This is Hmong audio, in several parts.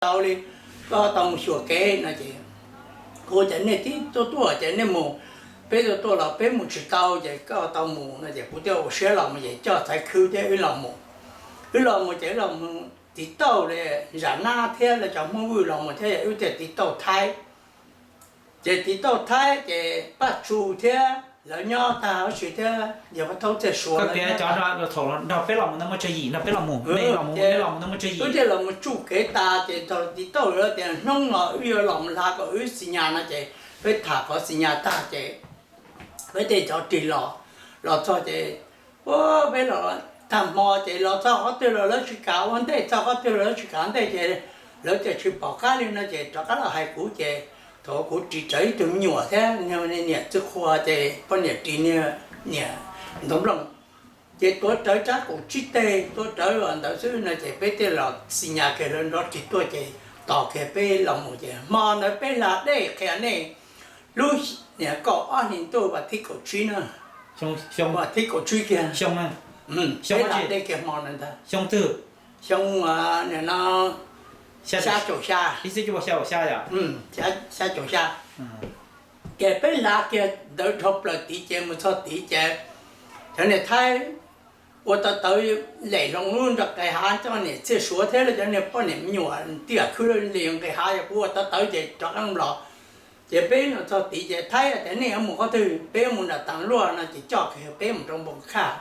tau li, koj tau mus xyuas kev no ces kuv tias nej tib tuaj tuaj ces nej mus, peb tuaj tuaj los peb mus tsis tau ces koj tau mus no ces kuv thiaj ua siab los mus ces coj Txaiv Khwb thiab wb los mus. Wb los mus ces wb los mus tiv tauj li Zam Nab thiab lawv cov Hmoob Vwj los mus thiab wb thiaj tiv tauj Thaib. Ces tiv tauj Thaib ces Paj Tsu thiab lawv nyob tag huv si thiab yog Paj Thaub thiaj Suav lawv nyob tag. Wb thiaj los mus tsuj kev tas ces thaum tiv tauj lawv tias hnub no wb yuav los mus hla kom wb xi nyas no ces peb tham qhov xi nyas tag ces peb thiaj cov rig los, los txog ces ua peb los tag hmo ces los txog qhov twg los lawv tsis kam ua ntej, txog qhov twg los lawv tsis kam ua ntej ces lawv tias tsis pom qab li no ces rov qab los hais kuv ces thaum kuv ris rawv ib tug me nyuam thiab niam Txwj Qhua ces poj niam ris niam Ntxoov Nplooj ces tuav rawv tsab kaum tsib teg tuav rawv ntawd xwb no ces peb thiaj los xi nyas kiag lawv nrov ris tuaj ces tos kiag peb los mus ces hmo ntawd peb hla dej qhia nej lub niam kaum ob hlis ntuj vas thib kaum tsib na, vas thib kaum tsib kiag, peb hla dej kiag hmo ntawd ntag. Xyoo no xya caum xya, xya caum xya, ces peb hla kiag ntawd dhau plaws tid ces mus txog tid ces cov niag Thaib ua tau tawv lem hlo lub nrog qe hav coj niam Txhiaj Suav thiab lawv cov niag poj niam me nyuam tij khwb li nqe hav yog kuv ua tau tawv ces rov qab los. Ces peb los txog tid ces Thaib tias nej yuav mus qhov twg, peb yuav mus nram Tav Luaj no ces coj kiag peb mus rau Npoo Khaj.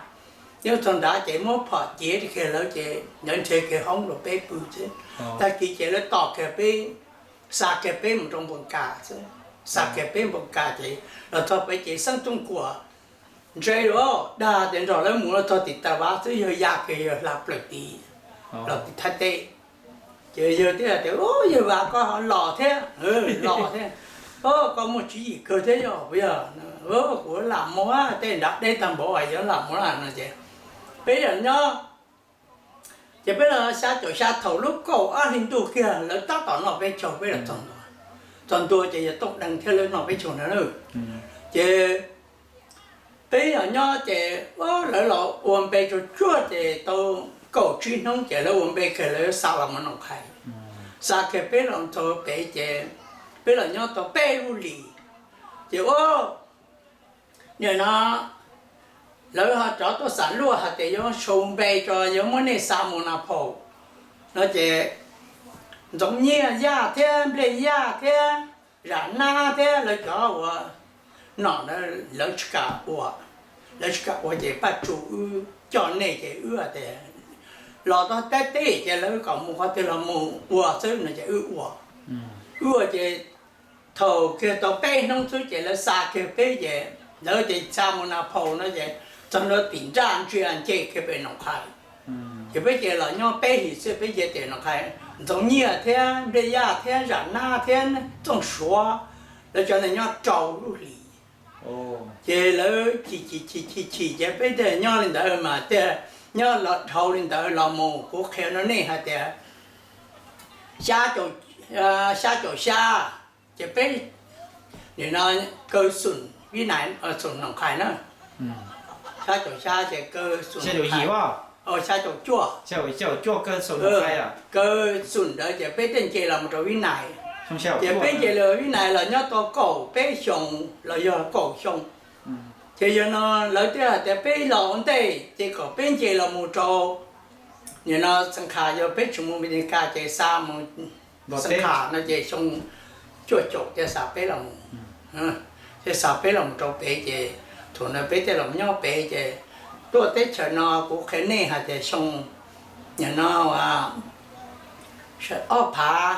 Nyob txog nrad ces muab phom cev kiag lawv ces lawv nrhiav kiag hoob rau peb pw xwb. Tag kis ces lawv tos kiag peb, xa kiag peb mus rau Npoo Kas xwb. Xa kiag peb Npoo Kas ces los txog pem ces Xeeb Tooj Kuam ntse lawm dag tias nrog lawv mus los txog tim Tav Vav xwb yog ya kiag yawg hla plaws tid los tim Thaib teb. Ces yawg thiaj tias, Yawg Vas, koj ho los thiab, los thiab, koj muaj tswv yim kawg thiab yog puas yog? Kuv lam mus, tej nrad deb tag npaum yuav lam mus lawm no ces peb los nyob, ces peb los xya caum xya thaum lub kaum ob hli ntuj kiag lawv tab tom noj peb caug peb los txog ntua. Txog ntua ces yawg Tooj Deeg thiab lawv noj peb caug ntawd na. Ces peb los nyob ces lawv los ua npe tsuag tsuag ces tau kaum tsib hnub ces lawv ua npe kiag lawv xa los mus Noom Qhais. Xa kiag peb los txog pem ces peb los nyob tau peb lub hlis. Ces ua nim no lawv ho rov tuaj xam luaj hais tias yuav sau npe tso yuav muab nej xa mus Nas Phaum no ces Ntxoov Nyiaj Yaj thiab Nplej Yaj thiab Zam Nab thiab lawv cov uas nom ntawd lawv tsis kam ua, lawv tsis kam ua ces Paj Tsu wb coj nej ces wb tias los tau teb teb ces lawv kom mus qhov twg los mus ua xwb no ces wb ua. Wb ua ces thaum kiag tau peb hnub xwb ces lawv xa kiag peb ces lawv tias xa mus Nas Phaum no ces txog ntua tim nraj ntsia nce kiag pem Noom Qhais. Ces peb ces los nyob peb hlis xwb peb ces tias Noom Qhais, Ntxoov Nyiaj thiab Nplej Yaj thiab Zam Nab thiab Txooj Suav lawv cov ntawd nyob rau lub hlis. Ces lawv chim chim chim chim chim ces peb thiaj nyob li ntawd mas thiaj nyob los dhau li ntawd los mus kuv qhia rau nej hais tias xya caum xya ces peb nim no kaw xum Vib Nais, xum Noom Qhais na. Xya caum xya ces kaw xum Noom Qhais, xya caum cuaj, kaw xum ntawd ces peb thiaj nce los mus rau Vib Nais. Ces peb nce los Vib Nais los nyob tau kaum peb xyoo los yog kaum xyoo. Ces yog no lawv thiaj hais tias peb los ua ntej ces kom peb nce los mus rau nim no Xeev Khas, yog peb tsis mus Mes Lis Kas ces xa mus Xeev Khas no ces xyoo cuaj caum thiaj xa peb los mus, thiaj xa peb los mus rau pem ces thaum ntawd peb thiaj los nyob pem ces tuaj teb chaws no kuv qhia nej hais tias xyoo nim no ob phav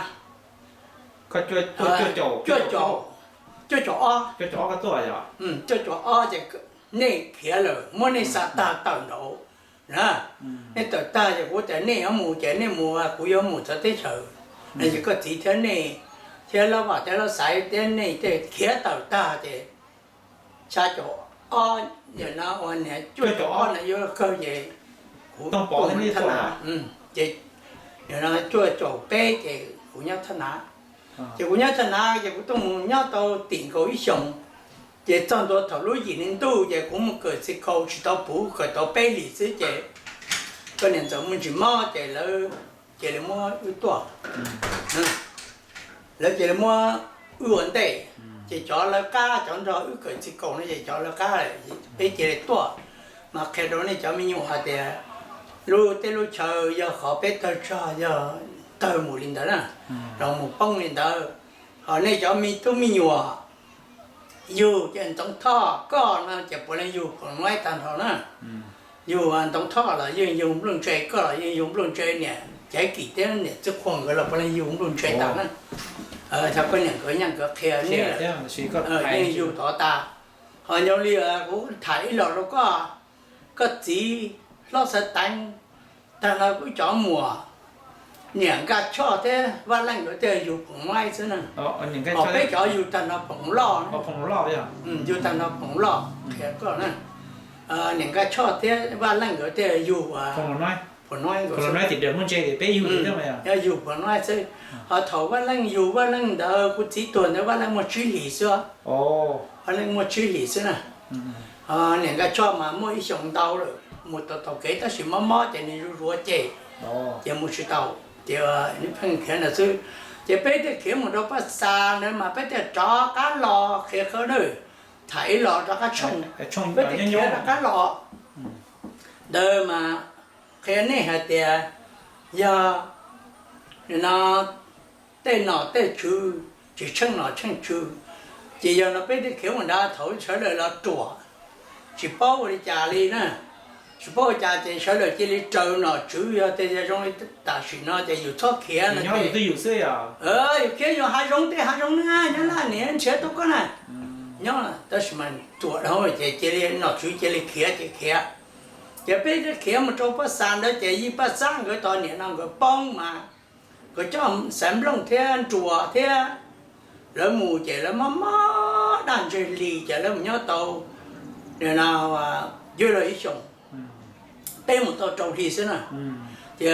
cuaj caum, cuaj caum ob, cuaj caum ob ces nej khiav lawm muab nej xa tawm tawm nraud na. Nej tawm tag ces kuv tias nej yuav mus ces nej mus, kuv yuav mus txawv teb chaws no ces koj txiv thiab nej thiab Lauj Vam thiab Lauj Xaiv thiab nej tej khiav tawm tag ces xya caum ob, nim no ua niam cuaj caum ob no yuav kawg ces kuv tuaj Thaj Nav, ces nim no cuaj caum peb ces kuv nyob Thaj Nav. Ces kuv nyob Thaj Nav ces kuv tuaj mus nyob tau tim nkaus ib xyoos. Ces txog ntua thaum lub yim hli ntuj ces kuv mus kawm txiv kaus tsis tau puv, kawm tau peb hlis xwb ces koj niam ntxawm muaj ntsis mob ces lawv cia li muab wb tuaj. Lawv cia li muab wb ua ntej, ces cov lawv qab, cov nrog wb kawm txiv kaus no ces cov lawv qab, peb cia li tuaj. Mas qhia rau nej cov me nyuam hais tias lub teb lub chaw yog qhov peb tawg tsog yog tawg mus li ntawd na, los mus poob li ntawd. Ho nej cov me tub me nyuam yug ces Ntxoov Thoj, koj no ces puav leej yug Phoom Nuaib tag nrho na. Yug Ntxoov Thoj los yeej yug nplooj ntse, koj los yeej yug nplooj ntse, niam Caiv Kim thiab niam Txwj Qhua nkawd los puav leej yug nplooj ntse tag na. Xyov koj niam nkawd nyaj nkawd qhia ne, yeej yug tod tas. Ho nyob li kuv tham ib los rau koj, koj txiv hlob Xaiv Teev, tag nrho wb cov muam, niam Nkaj Choj thiab Vaj Leej nkawd thiaj yug Phoom Nuaib xwb na. Ho peb cov yug tag nrho Phoom Loj, yug tag nrho Phoom Loj, qhia koj na. Niam Nkaj Choj thiab Vaj Leej nkawd thiaj yug Phoom Nuaib, Phoom Nuaib nkawd xwb. Yog yug Phoom Nuaib xwb. Ho thaum Vaj Leej yug, Vaj Leej ntawd kuv txiv tuag ntawd Vaj Leej muaj tsib hlis xwb. Vaj Leej muaj tsib hlis xwb na. Niam Nkaj Choj mas muaj ib xyoos ntau lawm mus tau taug kev tab sis mob mob ces nws zuj zus ces, ces mus tsis tau, ces pheej khiav ntawd xwb. Ces peb thiaj khiav mus rau Paj Xas ntawd mas peb thiaj rov qab los qhia koj na. Tham ib los rov qab tshooj, peb thiaj khiav rov qab los. Ntawd mas qhia nej hais tias yog no tej nom tej tswv tsis tsheej nom tsheej tswv, ces yog no peb thiaj khiav mus nrad. Thaum sawv daws los ruam, tsis paub ua li cas li na, tsis paub ua cas ces sawv daws cia li raws nom tswv. Yog tias zoo li tam sim no ces yus txhob khiav no, yus khiav yus hav zoov tej hav zoov na, nyob laj niam nrhiav tau koj na, nyob. Tab sis mas ruam dhau ces cia li nom tswv cia li khiav ces khiav. Ces peb thiaj khiav mus rau Paj Xas ntawd ces yeej Paj Xas nkawd tod niam no nkawd poob mas, nkawd coj Xaiv Nplooj thiab Nruas thiab lawv mus ces lawv mob mob daj ntseg li ces lawv mus nyob tau, nim no ywj los ib xyoos, peb mus tau rau hli xwb na. Ces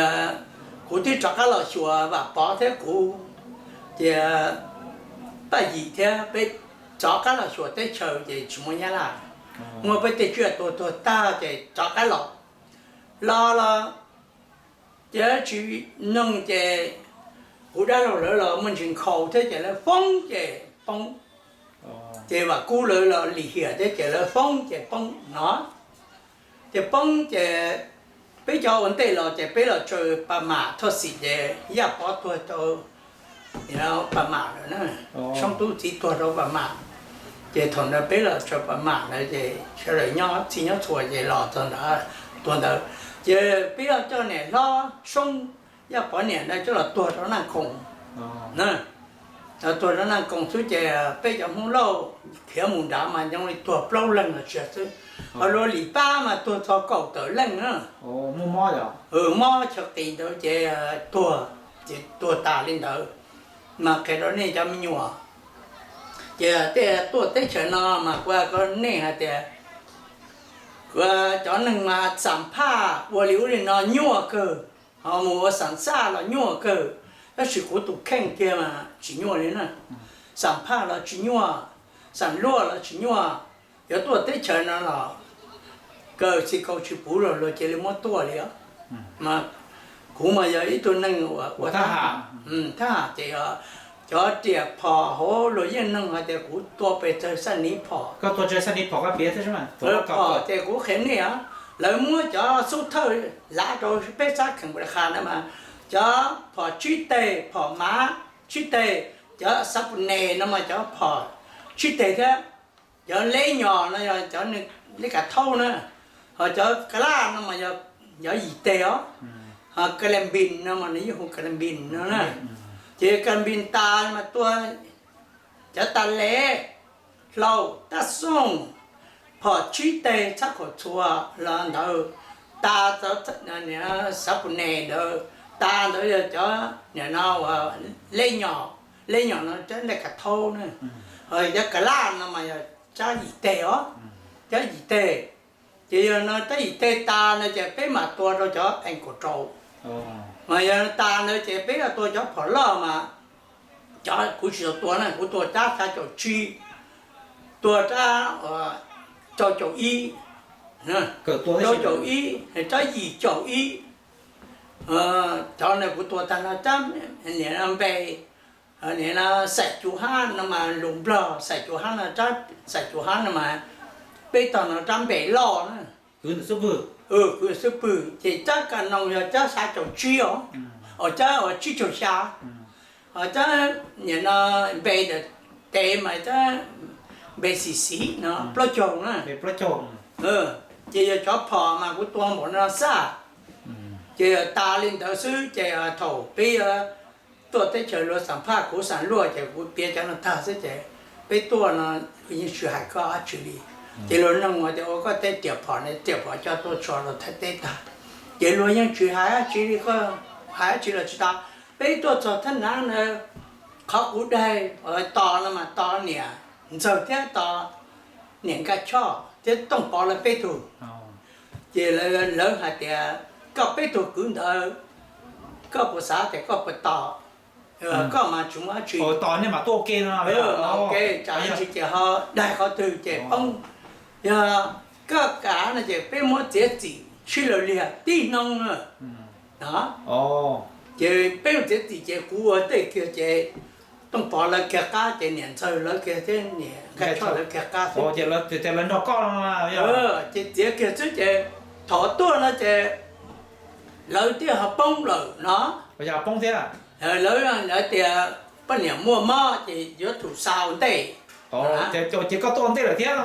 kuv twb rov qab los xyuas Vam Pov thiab kuv, ces Paj Yim thiab peb rov qab los xyuas teb chaws ces tsis muaj Nyab Laj, muaj peb tej tsiaj tuag tuag tag ces rov qab los, los los ces tsis noog ces kuv dab laug lawv los muaj ntsis nkhaus thiab ces lawv foob ces poob. Ces Vam Kub lawv los lim hiam thiab ces lawv foob ces poob no. Ces poob ces peb cov ua ntej los ces peb los tsaws Pas Mam, Thoj Xim ces Yaj Pov tuag rau Pas Mam lawm na, Soob Tub txiv tuag rau Pas Mam. Ces thaum ntawd peb los tsaws Pas Mam ntawd ces sawv daws nyob txhij nyob txhua ces los txog ntawd, tuag ntawd. Ces peb coj niam hlob Soob, Yaj Pov niam ntawd coj los tuag rau Naj Koos na. Tuag rau Naj Koos xwb ces peb cov Hmoob Lauj khiav mus nrad mas zoo li tuag plaub leeg los tsis yog xwb. Ho luag Lim Pab mas tuag txog kaum tawm leej na. Mob chaw qis ntawd ces tuag, ces tuag tas li ntawd. Mas qhia rau nej cov me nyuam, ces tej tuaj teb chaws no mas kuv hais rau nej hais tias, cov neeg mas xam phaj ua li ub li no nyuaj kawg, ho mus ua xam xaj los nyuaj kawg, tab sis kuv tus kheej kiag mas tsis nyuaj li na. Xam phaj los tsis nyuaj, xam luaj los tsis nyuaj, yuav tuaj teb chaws no los kawm txij kaus tsis puv los luag cia li muab tuaj li os. Mas kuv mas yog ib tug neeg ua thab ham, thab ham ces cov riam phom hauv luag yeej noog hais tias kuv tua pes tsawg xab niv phom. Phom ces kuv qhia nej os, lawv muab cov xub thawj lav rau peb sab kheem Npam Qha na mas, cov phom tsib teg, phom mav tsib teg, cov xav pus nes no mas cov phom tsib teg thiab, cov leb nyos no yog cov leb kav thaub na, ho cov ka laj no mas yog yim teg os, ho ka la npis no mas nws yeej hu ka la npis no na. Ces ka la npis tas mas tua cov tas lev, hlau, tab xooj, phom tsib teg txhab khaum txhua los ntawd, tas xav pus nes ntawd, tas ntawd yog cov nim no leb nyos, leb nyos no cov leb kav thaub na, ho cov ka laj no mas yog cov yim teg os, cov yim teg. Ces yog no cov yim teg tas no ces peb mam tua rau cov ees kaum rau, mas yog tas ntawd ces peb tua cov phom loj mas, cov kuv tsis tau tua na, kuv tua cov xya caum tsib, tua rau rau caum ib, rau caum ib, rau yim caum ib, Cov no kuv tua tag no, nim no npe, nim no Xaim Cuv Hab no mas lus Nplog, Xaim Cuv Hab no, Xaim Cuv Hab no mas peb tog no rab npe loj na. Kwv xub pwg ces cab ka noos yog cab xya caum tsib os, os cab tsib caug xya, os cab nim no npe ntawm tes mas cab npe xim xim no plaub caug na. Ces yog cov phom mas kuv tua npaum no xaj, ces tas li ntawd xwb ces thaum peb tuaj teb chaws luag xam phaj kuv xam luaj ces kuv piav cov no tag xwb ces peb tuaj no luag yeej tsis hais koj dab tsi li. Ces luag noog tias ua koj tej riam phom ne, riam phom coj tuaj tso rau Thaib teb tag, ces luag yeej tsis hais dab tsi li, koj hais dab tsi los tsis tau. Peb tuaj txog Thab Nav na, qhov kuv daig tos no mas tos niam Ntxawg thiab tos niam Nkaj Choj thiab Tooj Pov lawv peb tug. Ces lawv hais tias koj peb tug kwv ntawd, koj puas xav tias koj puas tos? Koj mas tsis muaj dab tsi, tos nej mas tuaj ua ke no, ua ke tsam ib ntsis ces ho daig qhov twg ces poob. Yog koj kam no ces peb muab txiav txim sib law liag tib hnub na. Ces peb mus txiav txim ces kuv ua ntej kiag ces Tooj Pov lawv kiag qab ces niam Ntxawg lawv kiag thiab niam Nkaj Choj lawv kiag qab xwb. Ces txiav kiag xwb ces thaum tuaj no ces lawv thiaj ho poob lawm no. Lawv, lawv tias poj niam muaj mob ces yuav tsum xa ua ntej. Ces koj tuaj ua ntej lawm thiab no.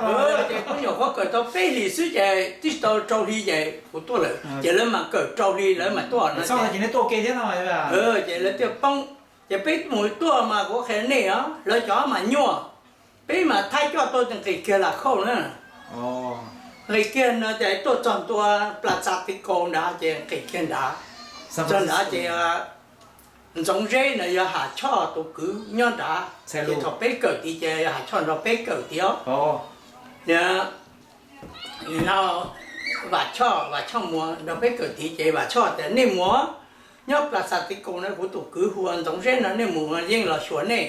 Ces kuv nyuam qhuav kawm tau peb hlis xwb ces twb tsis tau rau hli ces kuv tuaj lawm ces lawv mam kawm rau hli lawv mam tuaj no. Ces neb tuaj ua ke thiab no. Ces lawv thiaj poob. Ces peb mus tuaj mas kuv qhia nej os, lawv cov mas nyuaj, peb mas Thaib coj tuaj ces nqis kiag Las Khauj na. Nqis kiag no ces tuaj txog ntua Plaza Tiko nrad ces nqis kiag nrad. Txog nrad ces Ntxoov Zeb no yog Ham Choj tus kwv nyob nrad, ces thaum peb kawm tid ces yog Ham Choj nrog peb kawm tid os. No Vam Choj, Vam Choj Muas nrog peb kawm tid ces Vam Choj tias nej mus nyob Plaza Tiko na, kuv tus kwv hu ua Ntxoov Zeb no, nej mus yeej los xyuas nej.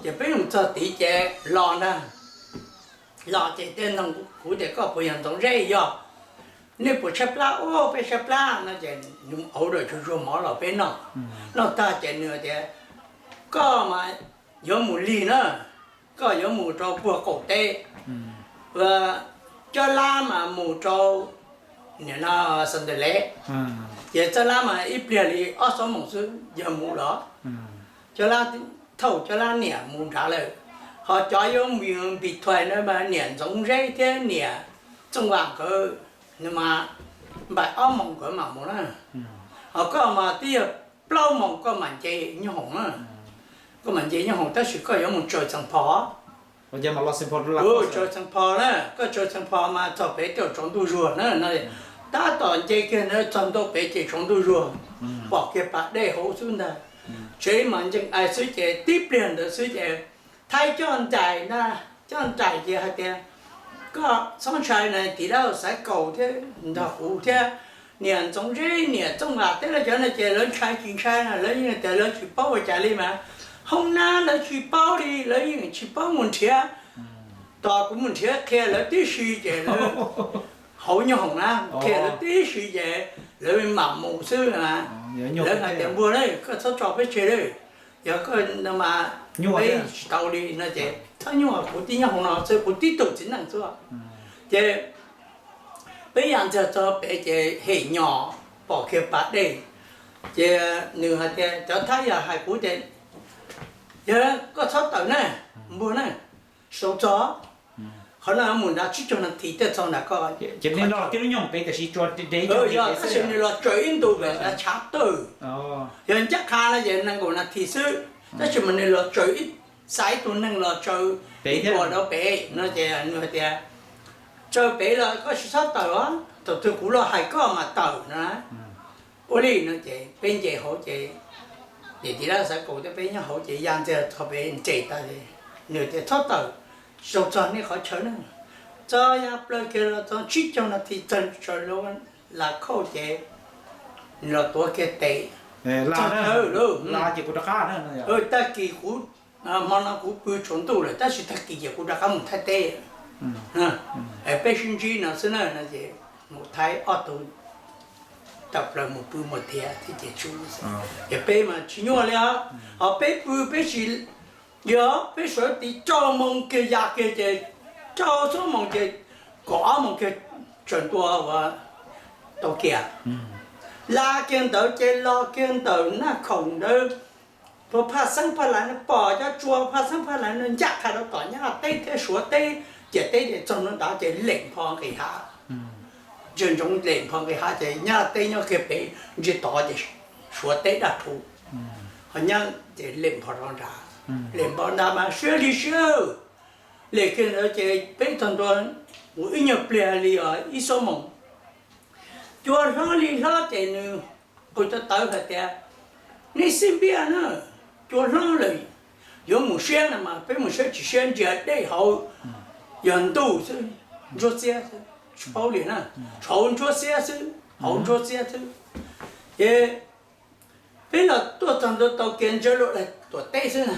Ces peb mus txog tid ces los ntag, los ces thiaj nug kuv tias koj puas yog Ntxoov Zeb? Yog. Nej puas tshaib plab? Ub, peb tshaib plab no ces nws auv daws tsuag tsuag mov los peb noj. Noj tag ces nws tias koj mas yuav mus lig na, koj yuav mus rau puag qaum teb, Cob Lab mas mus rau nim no Xas Ntawm Lev, ces Cob Lab mas ib pliag li ob xuab moos xwb yog mus los. Cob Lab thauj Cob Lab niam mus nrad lawm, ho cov yuav mus Npis Thuais no mas niam Ntxoov Zeb thiab niam Txooj Vam nkawd, nws mas npaim ob moos nkawd mam mus na. Ho koj mas twb yog plaub moos koj mam nce Nyooj Hoom na. Koj mam nce Nyooj Hoom tab sis koj yuav mus tsaws Xeem Phos. Tsaws Xeem Phos na, koj tsaws Xeem Phos mas txog pem tej tsaus ntuj zuag na. Tab tom nce kiag ntawd txog ntua pem ces tsaus ntuj zuag, pom kiag pas dej hauv xwb ntag. Tsev mas ncees ais xwb ces tib pliag ntawd xwb ces Thaib coj nraim ntag, coj nraim ces hais tias koj txhob ntshai na, tim dab laug Xaiv Kaus thiab nrog kuv thiab niam Ntxoov Zeb, niam Txooj Vam thiab lawv cov no ces lawv ntshai tsis ntshai na, lawv yeej tias lawv tsis paub ua cas li mas hoob nab lawv tsis paub li, lawv yeej tsis paub mus nrhiav. Tos kuv mus nrhiav qhia lawv tib si ces lawv hauv Nyooj Hoom na, qhia lawv tib si ces lawv mam mus xwb. Lawv hais tias npua na, koj txhob tso peb tseg lawm, yog koj mas peb tsis tau li no ces txhob nyuaj, kuv tib nyob hauv no xwb, kuv tib tug txiv neej xwb. Ces peb ya ntxiag txog pem ces hem nyos pom kiag pas dej, ces nws hais tias cov Thaib yog hais kuv tias yog koj txhob tawm na, npua na, sau txog qhov no mus nrad tsib caug nas this thiaj txog nram koj. Yog tab sis nws los tsaws ib ntus lawm nrad tshav tawg, yog ncaj qha no ces nees nkaum nas this xwb, tab sis mas nws los tsaws ib, xa ib tug neeg los tsaws ib puas rau pem no ces nws hais tias tsaws pem los koj tsis txhob tawm os, thaum twg kuv los hais koj mas tawm no. Ua li no ces peb nce hauv ces niam tij laug Xaiv Kaus thiab peb nyob hauv ces ya ntxiag txog pem nres tas, nws tias txhob tawm, tsis tau txog nej qhov chaw na, txog ya plaws kiag los txog tsib caug nas this txog tsaws Las Khauj ces nws los tuav kiag tes, txog chaw lawm. Tag kis kuv, hmo no kuv pw tsaus ntuj lawm tab sis tag kis ces kuv rov qab mus Thaib teb, peb sib ntsib no xwb na no ces mus Thaib ob tug tawm plaws mus pw mus tiav thiab ces tsub. Ces peb mas tsis nyuaj li os, ho peb pw peb tsis, yog peb sawv tiv rau moos kiag ya kiag ces rau xuab moos ces kaum ob moos kiag tsaws ntua ua tau kiag. La kiag ntawd ces los kiag ntawm Naj Khoom ntawd, ua Phaj Xeeb Phaj Laiv no pom cov tsua Phaj Xeeb Phaj Laiv no ncaj qha rau tom Nyab Laj teb thiab Suav teb, ciam teb ces txog ntua ntawd ces lem npho nqis hav. Ntsia ntsoov lem npho nqis hav ces Nyab Laj teb nyob kiag pem, ntsia tod ces Suav teb daj rhuv, ho Nyab ces lem npho rau nrad. Lem npho nrad mas siab li siab. Lem kiag ntawd ces peb txog ntua mus ib nyuag pliag li os ib xuab moos, cua hlob li hlob ces nws qw tawv tawv hais tias, nej xib npiab na, cua hlob lawm, yuav mus siab no mas peb mus siab tsis siab, ntsia dej hauv yog ntuj xwb, ntsuab xiab xwb, tsis paub li na, hauv ntsuab xiab xwb, hauv ntsuab xiab xwb. Ces peb los tuaj txog ntua tau kiag ntsia luaj daim tuam teb xwb na,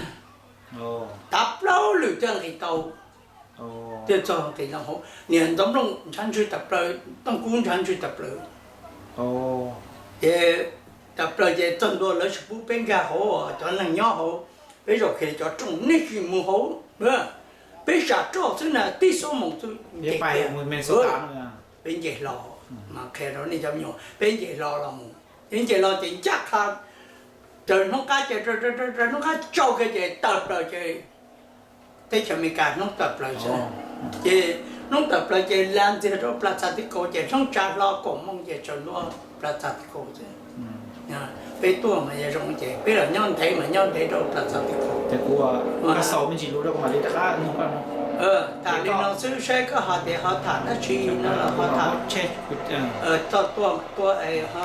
tav plaub lwm thiaj nqis tau. Thiaj txog nqis tau hauv, niam Ntxoov Nplooj ntshav ntswg tawm plaws, Tooj Kub ntshav ntswg tawm plaws. Ces tawm plaws ces txog ntua lawv tsis pub peb nkag hauv, cov neeg nyob hauv, peb zaum kiag cov rooj, nej tsis mus hauv, peb sam roj xwb na, tib xuab moos xwb, peb nce hlo, mas qhia rau nej cov me nyuam, peb nce hlo los mus, peb nce hlo ces ncaj qha raws hnub qab ces, raws hnub qab tsau kiag ces tawm plaws ces teb chaws Amelikas hnub tawm plaws xwb. Ces hnub tawm plaws ces la ntxiag rau Plaza Tib Kaus ces hnub tsa hlo kaum moos ces tsaws ntua Plaza Tib Kaus xwb. Peb tuaj mas yog zoo ces peb los nyob ntev mas nyob ntev rau Plaza Tib Kaus. Tham li no xwb saib koj ho tias ho tham dab tsi no los ho tham, txog tuaj tuaj es ho